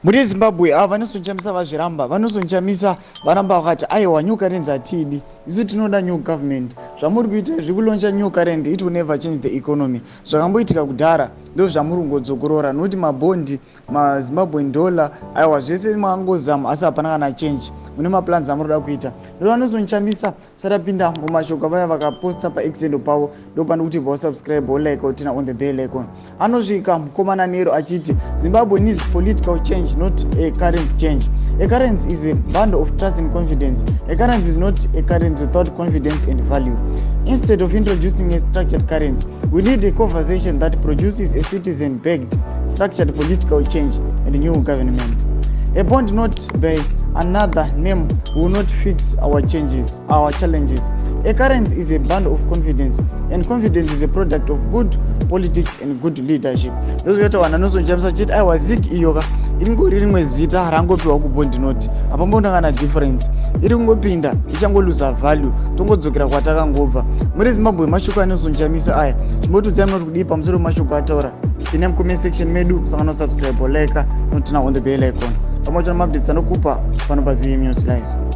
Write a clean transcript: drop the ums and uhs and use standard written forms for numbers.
Mhuri yeZimbabwe, ava VaNelson Chamisa vazviramba. VaNelson Chamisa varamba vakati, "Aiwa, new currency hatiidi, isu tinoda new government. Zvamuri kuita zviri kulauncha new currency, it will never change the economy. Zvakamboitika kudhara ndo zvamuri kungodzokorora, nokuti mabhondi, maZimbabwean dollar, aiwa, zvese mangozama, asi hapana kana change. Mune maplans amuroda kuita." Ndo VaNelson Chamisa sarapinda mumashoko vaya vakaposta paX handle pavo. Ndo pane kuti bva usubscribe, olike, oturn on the bell icon. Anosvika mukomana Nero achiti, "Zimbabwe needs political change, not a currency change. A currency is a bundle of trust and confidence. A currency is not a currency without confidence and value. Instead of introducing a structured currency, we need a conversation that produces a citizen backed structured political change and a new government. A bond note by another name will not fix our challenges. A currency is a bundle of confidence, and confidence is a product of good politics and good leadership." Ndozvinoita vanhu VaNelson Chamisa chiti, aiwa, ZiG iyo ka iringori rimwe zita rangopiwa kubond note, hapambona kana difference. Iri kungopinda ichangoluza value, tongodzokera kwatakangobva. Muri Zimbabwe, mashoko aNelson Chamisa aya. Chimbotiudzai munoti kudii pamusoro pemashoko ataura. Pinda mucomment section medu, sangano, subscribe, like, tinoturn on the bell icon pamwe chete nemaupdates anokupa pano paZim News Live.